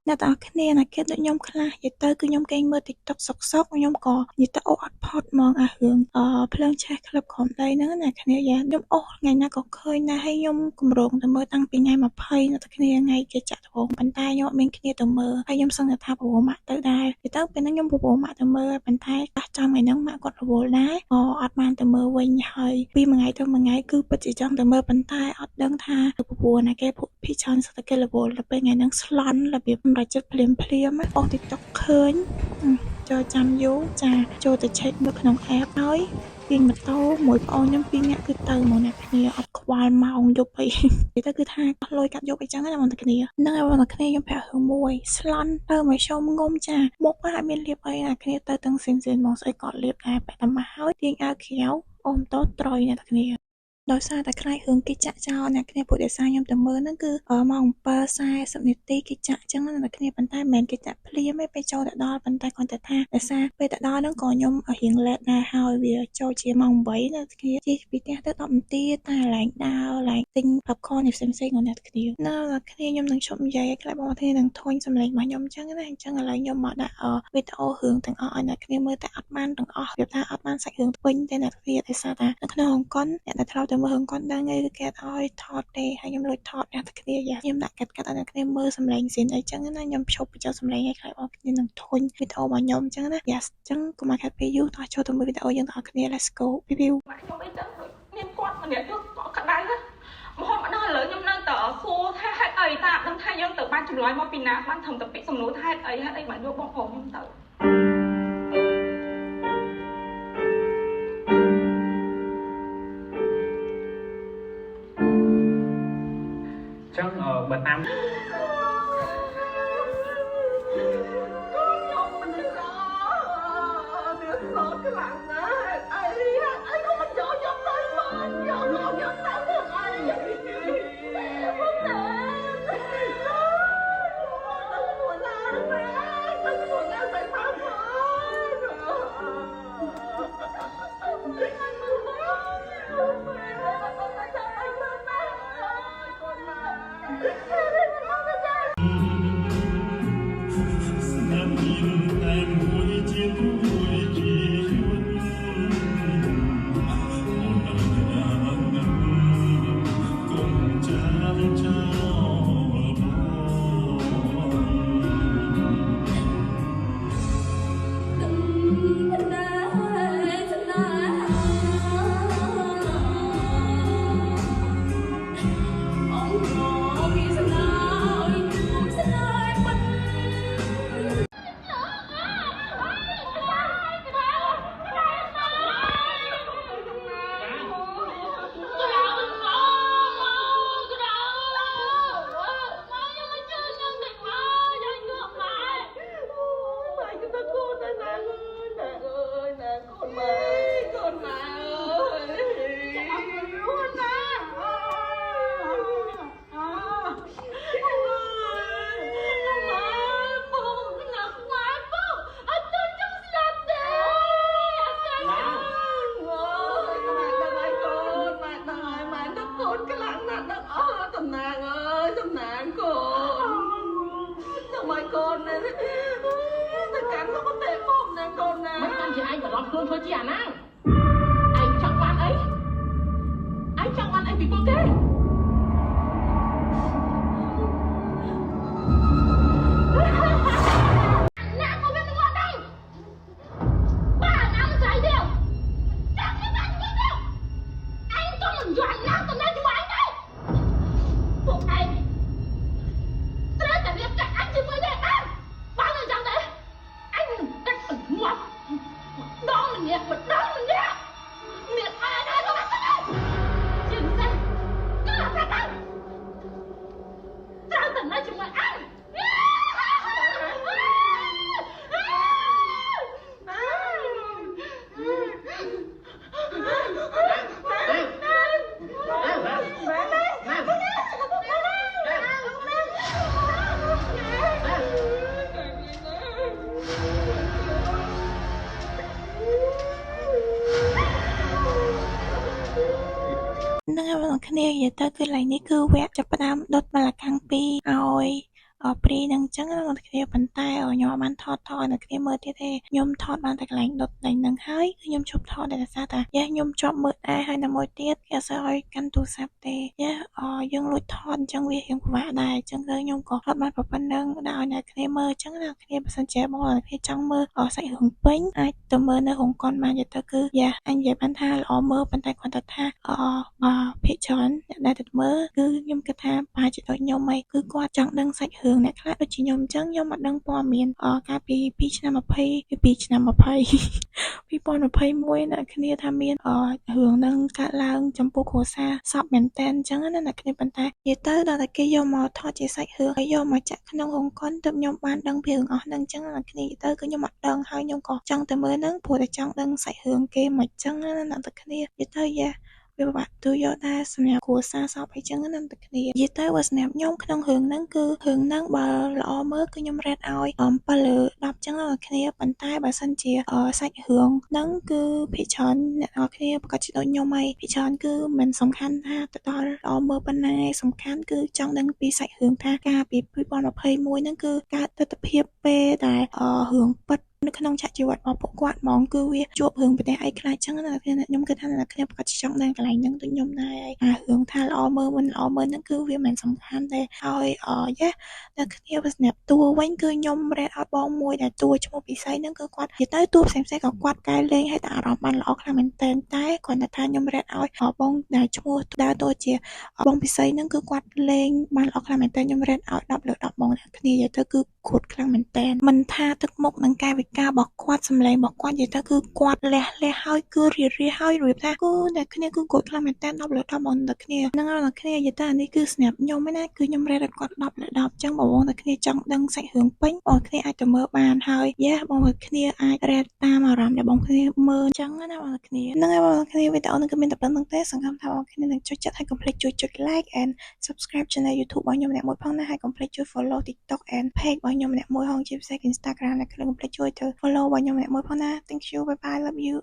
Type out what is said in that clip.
អ្នកទាំងអស់គ្នាណាគេដូចខ្ញុំខ្លះនិយាយទៅគឺខ្ញុំគេងមើល TikTok សុកសុកខ្ញុំក៏និយាយទៅអូអត់ផុតហ្មងអារឿងអឺភ្លើងឆេះក្លឹបក្រោមដីហ្នឹងណាគ្នាយ៉ាខ្ញុំអូសថ្ងៃណាក៏ឃើញដែរហើយខ្ញុំកម្រងទៅមើលតាំងពីថ្ងៃ20អ្នកទាំងគ្នាថ្ងៃគេចាក់ដំបូងប៉ុន្តែខ្ញុំអត់មានគ្នាទៅមើលហើយខ្ញុំសឹងតែថាប្រពម៉ាក់ទៅដែរនិយាយទៅពេលហ្នឹងខ្ញុំប្រពម៉ាក់ទៅមើលប៉ុន្តែប៉ះចំថ្ងៃហ្នឹងម៉ាក់គាត់រវល់ដែរក៏អត់បានទៅមើលវិញហើយពីមួយថ្ងៃទៅមួយថ្ងៃគឺពិតជាចង់ទៅមើលប៉ុន្តែអត់ដឹងថាប្រពន្ធណាគេភីច្រើនសឹងតែគេរវល់ដល់ពេលថ្ងៃហ្នឹងស្លន់របៀបសម្រាប់ចិត្តភ្លាមភ្លាមអូស TikTok ឃើញចូលចាំយូរចាចូលទៅ check មើលក្នុង app ហើយទាញម៉ូតូមួយប្អូនខ្ញុំពីរនាក់គឺទៅមកអ្នកគ្នាអត់ខ្វល់ម៉ោងយប់អីនិយាយទៅគឺថាអស់លុយកាត់យប់អីចឹងណាបងប្អូនគ្នាហ្នឹងហើយបងប្អូនគ្នាខ្ញុំប្រាប់រឿងមួយស្លន់ទៅមកជុំងុំចាមុខអត់មានលាបអីណាគ្នាទៅទាំងស៊ីនស៊ីនមកស្អីក៏លាបដែរបែរតែមកហើយទាញអាវក្រៅអូម៉ូតូត្រយអ្នកគ្នាដោយសារតែខ្លាចរឿងគេចាក់ចោលអ្នកគ្នាព្រោះដោយសារខ្ញុំទៅមើលហ្នឹងគឺម៉ោង7:40នាទីគេចាក់អញ្ចឹងណាអ្នកគ្នាប៉ុន្តែមិនមែនគេចាក់ភ្លាមទេពេលចូលទៅដល់ប៉ុន្តែគ្រាន់តែថាដោយសារពេលទៅដល់ហ្នឹងក៏ខ្ញុំរៀង late ដែរហើយវាចូលជាម៉ោង8អ្នកគ្នាជិះពីផ្ទះទៅ10នាទីតែឡើងដើរឡើងទិញ popcorn នេះផ្សេងៗរបស់អ្នកគ្នានៅអ្នកគ្នាខ្ញុំនឹងឈប់និយាយឲ្យខ្លាចបងប្អូននឹងធុញសំឡេងរបស់ខ្ញុំអញ្ចឹងណាអញ្ចឹងឥឡូវខ្ញុំមកដាក់វីដេអូរឿងទាំងអស់ឲ្យអ្នកគ្នាមើលតែអត់បានទាំងអស់វាថាអត់បានសាច់រឿងពេញទេអ្នកគ្នាដោយសារតែនៅក្នុងអង្គនអ្នកដែលធ្លាប់ទៅមើលរឿងគាត់ដឹងឯងគឺគេអត់ឲ្យថតទេហើយខ្ញុំលួចថតអ្នកគ្នាយ៉ាខ្ញុំដាក់កាត់កាត់ឲ្យអ្នកគ្នាមើលសំឡេងស៊ីនអីចឹងណាខ្ញុំឈប់បញ្ចុះសំឡេងឲ្យខ្លាចបងគ្នានឹងធុញវីដេអូរបស់ខ្ញុំអញ្ចឹងណាយ៉ាអញ្ចឹងកុំឲ្យខាត់ពេលយូរតោះចូលទៅមើលវីដេអូយើងទាំងអស់គ្នា Let's go ពីពី ម៉ាក់ខ្ញុំអីចឹងដូចមានគាត់ម្នាក់គឺកក់ក្ដៅណាមហមកដល់ឥឡូវខ្ញុំនៅតែសួរថាហេតុអីតាអត់ដឹងថាយើងទៅបានចម្លើយមកពីណាបានត្រឹមតែពាក្យសំណួរថាហេតុអីហេតុអីបានយកបងប្អូនខ្ញុំទៅ ចឹងបើតាម កូនខ្ញុំមិនល្អវាសោកខ្លាំងណាស់ហេតុអីហេតុអីក៏មិនយកខ្ញុំទៅមកយកខ្ញុំទៅធ្វើអីបងណែទៅខ្លួនណាទៅខ្លួនណាទៅមក ស្នាមមានតែមួយជាមួយជីវិតអូនដល់ណាស់កុំចាលចោលបង ដឹងតែស្នេហាអង្គពីស្នេហ៍ស្នេហ៍ពិត ម៉ែក៏ទៅកូនដែរណាអើយណាអើយណាកូនម៉ែកូនម៉ែអើយចាំអត់រស់ណាអើម៉ែពងណាស់ម៉ែពងអត់ទៅចង់ស្លាប់ទេអត់ទៅអើយម៉ែដឹងហើយកូនម៉ែដឹងហើយម៉ែនឹកកូនខ្លាំងណាស់នឹកអស់តំណាងអើយតំណាងកូនចាំឲ្យកូននេះទៅកាន់សុគតិភពណាកូនណា មិនកាន់ជាឯងបន្លំខ្លួនធ្វើជាអាណាងឯងចង់បានអីឯងចង់បានអីពីពួកគេ ណាក៏វាមិនងត់ដែរបាណាមិនស្រីទេចាំខ្ញុំបានជាមួយទេអញក៏មិនយកណាទៅនៅជាមួយអញដែរពួកឯងត្រូវតែរៀបការអញជាមួយទេដែរបើមិនចឹងទេអញនឹងកាត់ឲ្យងាប់ម្ដងម្នាក់ម្ដងម្នាក់មានអាណាក៏មិនដែរជាពិសេសគឺអាសាតាត្រូវតែនៅជាមួយអញ ហ្នឹងហើយបងប្អូនគ្នានិយាយទៅគឺកន្លែងនេះគឺវគ្គចាប់ផ្ដើមដុតម្ល៉េះខាងពីរឲ្យ ព្រីហ្នឹងអញ្ចឹងណាអ្នកគ្នាប៉ុន្តែខ្ញុំអត់បានថតថតឲ្យអ្នកគ្នាមើលទៀតទេខ្ញុំថតបានតែកន្លែងដុតកន្លែងហ្នឹងហើយគឺខ្ញុំឈប់ថតតែដោយសារតែយ៉ាខ្ញុំជាប់មើលដែរហើយនៅមួយទៀតគេអត់សូវឲ្យកាន់ទូរស័ព្ទទេយ៉ាយើងលួចថតអញ្ចឹងវារៀងពិបាកដែរអញ្ចឹងទៅខ្ញុំក៏ថតបានប៉ុណ្្នឹងដាក់ឲ្យអ្នកគ្នាមើលអញ្ចឹងអ្នកគ្នាបើសិនជាបងប្អូនអ្នកគ្នាចង់មើលសាច់រឿងពេញអាចទៅមើលនៅរោងកុនបានទៅគឺយ៉ាអញនិយាយបានថាល្អមើលប៉ុន្តែគ្រាន់តែថាអបើភាគច្រើនអ្នកដែលទៅមើលគឺខ្ញុំគិតថាប្រហែលជាដូចខ្ញុំអីគឺគាត់ចង់ដឹងសាច់រឿងអ្នកខ្លះដូចជាខ្ញុំអញ្ចឹងខ្ញុំអត់ដឹងព័ត៌មានកាលពី2ឆ្នាំ20ពី2ឆ្នាំ20 2021អ្នកគ្នាថាមានរឿងនឹងកើតឡើងចំពោះគ្រួសារសពមែនតើអញ្ចឹងណាអ្នកគ្នាប៉ុន្តែនិយាយទៅដល់តែគេយកមកថតជាសាច់រឿងហើយយកមកចាក់ក្នុងរោងកុនទើបខ្ញុំបានដឹងពីរឿងអស់ហ្នឹងអញ្ចឹងអ្នកគ្នាទៅគឺខ្ញុំអត់ដឹងហើយខ្ញុំក៏ចង់ទៅមើលហ្នឹងព្រោះតែចង់ដឹងសាច់រឿងគេមិនអញ្ចឹងណាអ្នកគ្នានិយាយទៅយ៉ាវាពិបាកទូយកដែរសម្រាប់គ្រួសារសពអីចឹងណាអ្នកគ្នានិយាយទៅបើសម្រាប់ខ្ញុំក្នុងរឿងហ្នឹងគឺរឿងហ្នឹងបើល្អមើលគឺខ្ញុំ rate ឲ្យ7លើ10ចឹងអ្នកគ្នាប៉ុន្តែបើសិនជាសាច់រឿងហ្នឹងគឺភាគច្រើនអ្នកនរគ្នាប្រកាសជាដូចខ្ញុំហើយភាគច្រើនគឺមិនសំខាន់ថាទៅដល់ល្អមើលប៉ុណ្ណាឯងសំខាន់គឺចង់ដឹងពីសាច់រឿងថាកាលពី2021ហ្នឹងគឺកើតទស្សនភាពពេលដែលរឿងពិតនៅក្នុងឆាកជីវិតរបស់ពួកគាត់ហ្មងគឺវាជួបរឿងប្រទេសអីខ្លះចឹងណាខ្ញុំគិតថាអ្នកគ្នាប្រកាសជាចង់ដឹងកន្លែងហ្នឹងដូចខ្ញុំដែរអារឿងថាល្អមើលមិនល្អមើលហ្នឹងគឺវាមិនសំខាន់ទេហើយអយ៉ាអ្នកគ្នាបើសម្រាប់តួវិញគឺខ្ញុំ rate ឲ្យបងមួយដែលតួឈ្មោះពិសីហ្នឹងគឺគាត់និយាយទៅតួផ្សេងៗក៏គាត់កែលេងឲ្យតែអារម្មណ៍បានល្អខ្លាំងមែនតើតែគ្រាន់តែថាខ្ញុំ rate ឲ្យបងដែលឈ្មោះដើរតួជាបងពិសីហ្នឹងគឺគាត់លេងបានល្អខ្លាំងមែនតើខ្ញុំ rate ឲ្យ10លើ10បងអ្នកគ្នានិយាយទៅគឺគ្រូតខ្លាំងមែនតើមិនថាទឹកមុខនិងកាយវិការរបស់គាត់សម្លេងរបស់គាត់និយាយទៅគឺគាត់លះលះហើយគឺរៀបរៀហើយរបៀបថាគឺអ្នកគ្នាគឺគាត់ខ្លាំងមែនតើ10លើ10បងអ្នកគ្នាហ្នឹងហើយអ្នកគ្នានិយាយទៅអានេះគឺសម្រាប់ខ្ញុំឯណាគឺខ្ញុំ rate ឲ្យគាត់10លើ10អញ្ចឹងបងប្អូនអ្នកគ្នាចង់ដឹងសាច់រឿងពេញបងគ្នាអាចទៅមើលបានហើយយេបងប្អូនគ្នាអាច rate តាមអារម្មណ៍ដែលបងគ្នាមើលអញ្ចឹងណាបងប្អូនគ្នាហ្នឹងហើយបងប្អូនគ្នាវីដេអូនេះគឺមានតែប៉ុណ្្នឹងទេសង្ឃឹមថាបងប្អូនគ្នានឹងចូលចិត្តហើយកុំភ្លេចជួយចុច like and subscribe channel YouTube របស់ខ្ញុំម្នាក់មួយផងណាហើយកុំភ្លេចជួយ follow TikTok and page របស់ខ្ញុំម្នាក់មួយផងជាពិសេស Instagram អ្នកគ្នាកុំភ្លេចជួយទៅ follow របស់ខ្ញុំម្នាក់មួយផងណា Thank you, bye bye, love you.